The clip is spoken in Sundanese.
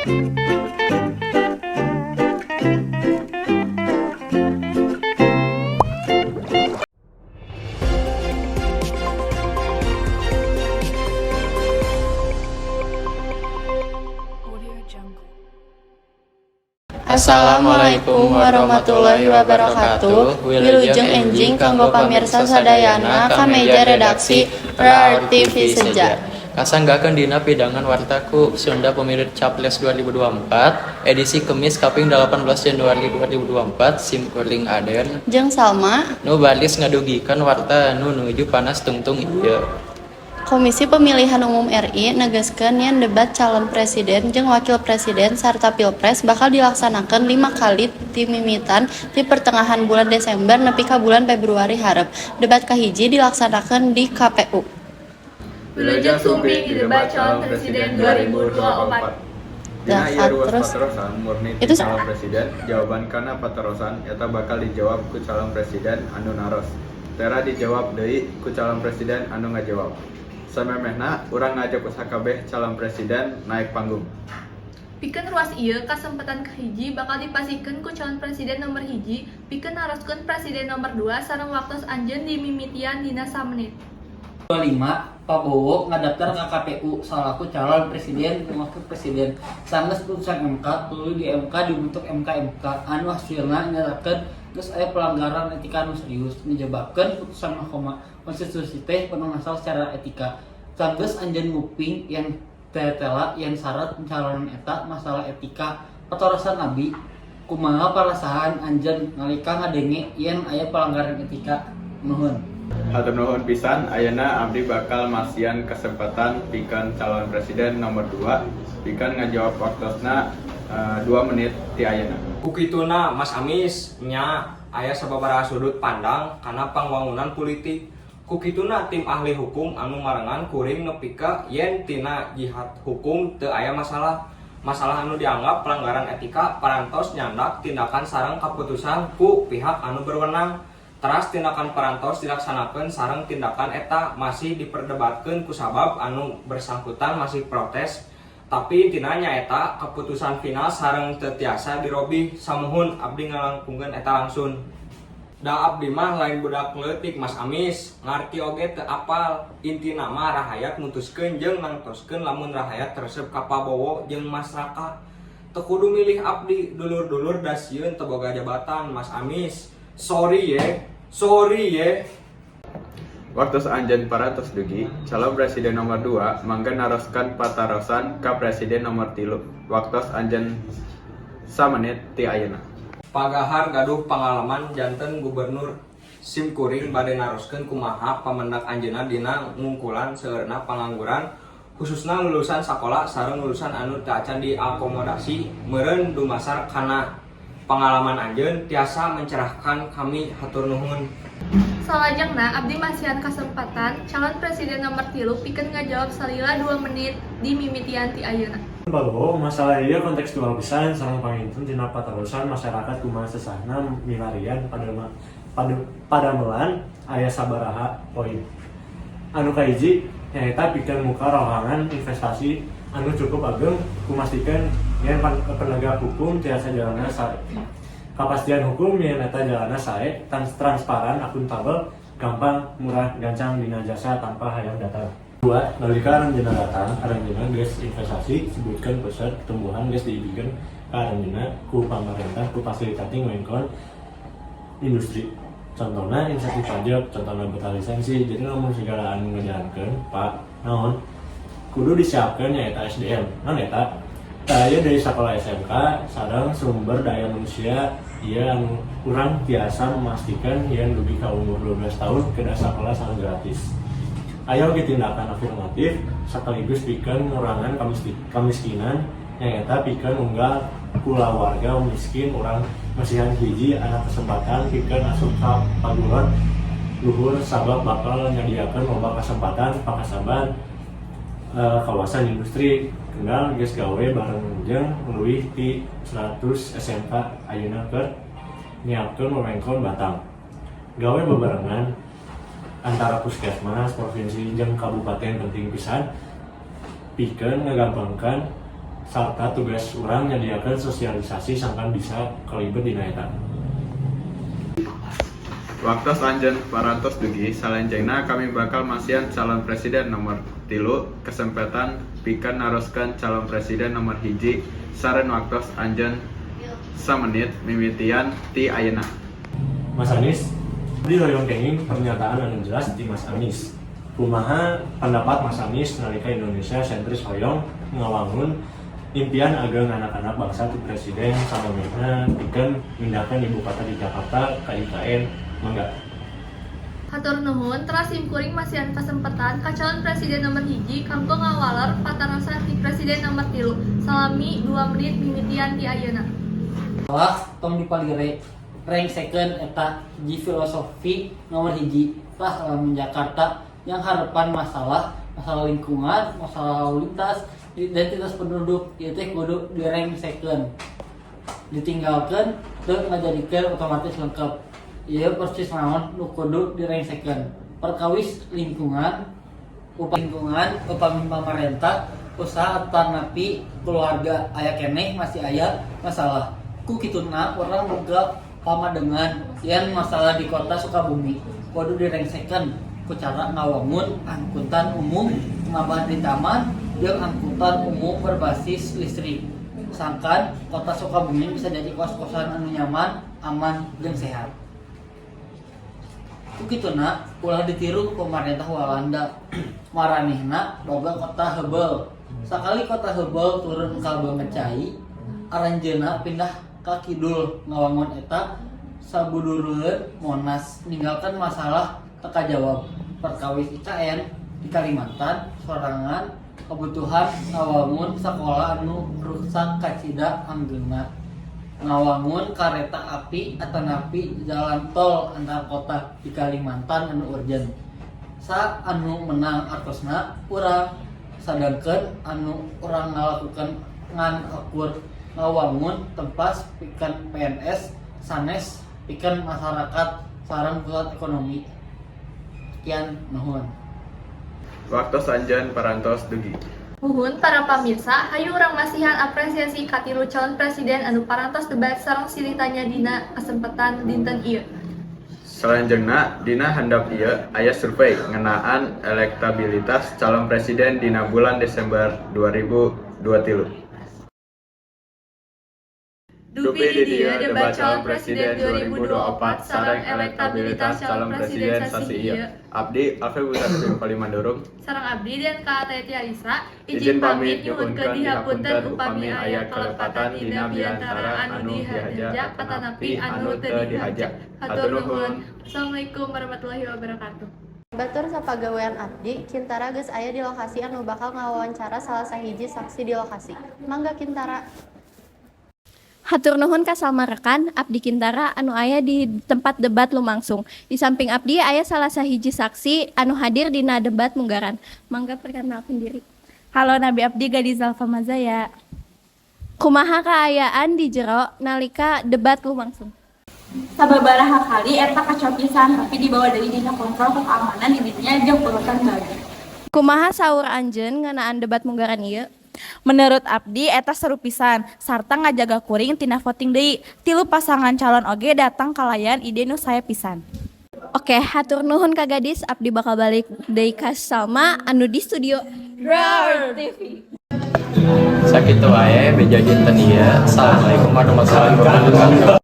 Audio Jungle. Assalamualaikum warahmatullahi wabarakatuh. Wilujeng enjing kanggo pamirsa sadayana ka meja redaksi RAR TV Seja. Kasanggakeun dina pidangan warta ku Sunda Pemilu Caples 2024 edisi Kemis kaping 18 Januari 2024. Sim kuring Aden jeung Salma nu baris ngadugikeun warta nu nuju panas tungtung ieu. Komisi Pemilihan Umum RI negeskeun yen debat calon presiden jeung wakil presiden sarta pilpres bakal dilaksanakeun 5 kali timimitan ti pertengahan bulan Desember nepi ka bulan Februari hareup. Debat kahiji dilaksanakeun di KPU. Wilujeng sumping di debat calon presiden 2024. Dina Dah, ieu ruas terus patarosan murni ti itu calon presiden, jawaban kana patarosan eta bakal dijawab ku calon presiden anu naros. Tera dijawab deui ku calon presiden anu ngajawab. Samemehna urang ngajak sakabeh calon presiden naik panggung. Pikeun ruas ieu, kasempatan kahiji bakal dipasihkeun ku calon presiden nomor 1 pikeun naroskeun presiden nomor 2 sareng waktos anjeun dimimitian dina samenit. 25 Prabowo ngadaftar ke KPU salaku calon presiden dan wakil presiden. Sanggeus putusan MK, tuluy di MK dibentuk MK-MK anu hasilna nyatakeun geus aya pelanggaran etika anu serius menyebabkeun putusan Mahkamah Konstitusi teh penuh masalah secara etika. Sanggeus anjeun nguping yang tetela yang syarat pencalonan eta masalah etika, patarosan abi, kumaha perasaan anjeun nalika ngadenge yen aya pelanggaran etika? Nuhun. Hatur nuhun pisan, ayeuna abdi bakal masihan kesempatan pikeun calon presiden nomor 2 pikeun ngajawab, waktosna 2 menit ti ayeuna. Kukituna, Mas Amis, nya aya sababaraha sudut pandang kana pangwangunan politik. Kukituna tim ahli hukum anu marengan kuring nepi ka yen tina jihat hukum teu aya masalah. Masalah anu dianggap pelanggaran etika parantos nyandak tindakan sareng kaputusan ku pihak anu berwenang. Teras tindakan parantos dilaksanakeun sareng tindakan eta masih diperdebatkeun kusabab anu bersangkutan masih protes, tapi intina nyaeta keputusan final sareng teu tiasa dirobih. Samuhun, abdi ngalangkungkeun eta langsung. Da abdi mah lain budak leutik, Mas Amis, ngarti oge teu apal. Intina mah rahayat mutuskeun jeung nangtoskeun lamun rahayat resep ka Prabowo jeung Mas Raka. Teu kudu milih abdi, dulur-dulur da sieun teu boga jabatan, Mas Amis. Sorry ye, sorry ye. Waktu anjeun parantos dugi, calon presiden nomor 2 mangga naroskan patarosan ka presiden nomor 3. Waktos anjeun samenit ti ayeuna. Pak Gahar gaduh pangalaman janten gubernur. Sim kuring bade naroskeun kumaha pamendak anjeunna dina ngungkulan seueurna pangangguran, khususna lulusan sakola sareng lulusan anu teu acan diakomodasi. Meureun dumasar kana pangalaman anjeun tiasa mencerahkan kami. Hatur nuhun. Salajengna abdi masihan kasempatan calon presiden nomor 3 pikeun ngajawab salila 2 menit dimimitian ti ayeuna. Prabowo, masalah ieu kontekstual pisan sareng panginten tina patarosan masyarakat kumaha sesahna milarian pada padamelan aya sabaraha poin. Anu kahiji nyaeta pikeun muka rohangan investasi anu cukup ageng kumastikeun yen penegak hukum tiasa jalanna sae. Kapastian hukum yen eta jalanna sae, transparan, akuntabel, gampang, murah, gancang dina jasa tanpa hayang datang. Dua, nalika aranjeunna datang, aranjeunna geus investasi sebutkeun pusat pertumbuhan geus diibikeun ka aranjeunna ku pamarentah ku fasilitasi wewengkon industri. Contohna insentif pajak, contohna batal lisensi. Jadi lamun segala anu ngajalankeun, Pak, naon kudu disiapkeun nyaeta SDM. Naon eta? Tah, ieu dari sekolah SMK sareng sumber daya manusia ieu anu urang tiasa memastikan yen dugi ka umur 12 tahun kedah sakola sareng gratis. Aya oge tindakan afirmatif sekaligus pikeun ngurangan kamiskinan, nyaeta pikeun unggal kulawarga miskin urang masihan hiji anak kesempatan pikeun asup ka paguron luhur, sabab bakal nyadiakeun loba kesempatan pakasaban kawasan industri Kendal geus gawe bareng jeung leuwih ti 100 SMK ayeuna keur nyiapkeun wewengkon Batang. Gawe bebarengan antara puskesmas, provinsi jeung kabupaten penting pisan pikeun ngagampangkeun Sarta tugas urang nyadiakeun sosialisasi sangkan bisa kalibet dina eta. Waktos anjeun parantos dugi, salenjengna kami bakal masihan calon presiden nomor 3 kesempatan pikeun naroskeun calon presiden nomor 1 sareng waktos anjeun samenit mimitian ti ayeuna. Mas Anies, abdi hoyong kenging pernyataan anu jelas di Mas Anies. Kumaha pendapat Mas Anies nalika Indonesia sentris hoyong ngawangun impian ageng anak-anak bangsa ti presiden samemehna pikeun mindahkeun ibu kota di Jakarta ka IKN? Mangga. Hatur nuhun, teras simkuring masihan kesempatan ka calon presiden nomor 1 kanggo ngawaler patarosan ti presiden nomor 3 salami 2 menit mimitian ti ayeuna. Masalah tong dipalire, rengsekeun, eta hiji filosofi nomor 1 lah. Lamun Jakarta yang harapan masalah masalah lingkungan, masalah lalu lintas, identitas penduduk ieu teh kudu direngsekeun, ditinggalkeun teu ngajadikeun otomatis lengkap. Ieu persis naon nu kudu direngsekeun perkawis lingkungan. Upami lingkungan, upami pamarentah, usaha atanapi keluarga aya keneh masih aya masalah. Ku kituna urang boga pamadegan yen masalah di kota Sukabumi kudu direngsekeun ku cara ngawangun angkutan umum nambah di taman jeung angkutan umum berbasis listrik, sangkan kota Sukabumi bisa jadi kos-kosan anu nyaman, aman, jeung sehat. Ku kituna ulah ditiru ku pemerintah Walanda, maranehna boga kota heubeul. Sakali kota heubeul turun ka banget cai, aranjeunna pindah ka kidul ngawangun eta sabudureun Monas, ninggalkan masalah teu kajawab perkawis IKN di Kalimantan sorangan, kebutuhan ngawangun sakola anu ruksak kacida anggeuna, ngawangun kareta api atanapi jalan tol antar kota di Kalimantan anu urgent. Saha anu menang artosna urang, sadangkeun anu urang ngalakukeun ngan ukur ngawangun tempas pikeun PNS, sanes pikeun masyarakat sareng pusat ekonomi. Sekian, nuhun. Waktos anjeun parantos dugi. Muhun para pamirsa, hayu urang masihan apresiasi katilu calon presiden anu parantos debat sareng silih tanya dina kesempatan dinten ieu. Salanjengna, dina handap ieu aya survei ngeunaan elektabilitas calon presiden dina bulan Desember 2023. Dupi di dieu debat calon presiden 2024 sareng elektabilitas calon presiden sasi ieu. Abdi Alfe Butar Palimandurung. Sareng abdi dan Kak Teti Alisa. Izin pamit nyuhunkeun dihapunten upami aya kalepatan dina biantara anu dihaja atanapi anu teu dihaja. Hatur nuhun. Assalamualaikum warahmatullahi wabarakatuh. Batur sapagawean abdi, Kintara geus aya di lokasi anu bakal ngawawancara salah sahiji saksi di lokasi. Mangga, Kintara. Hatur nuhun ka salma rekan, abdi Kintara anu aya di tempat debat lumangsung. Di samping abdi aya salah sahiji saksi anu hadir dina debat munggaran. Mangga perkenalkan diri. Halo, nami abdi Gadis Alfa Mazaya. Kumaha kaayaan di jero nalika debat lumangsung? Sababaraha kali eta kacau pisan, tapi dibawa deui dina kontrol ku keamanan di dinya jeung urutan bagi. Kumaha saur anjeun ngeunaan debat munggaran ieu? Menurut abdi eta seru pisan sarta ngajaga kuring tina voting deui. Tilu pasangan calon oge datang kalayan ide nu sae pisan. Oke, hatur nuhun ka Gadis, abdi bakal balik deui ka Salma anu di studio Roar TV. Sakitu wae beja dinten ieu. Assalamualaikum warahmatullahi wabarakatuh.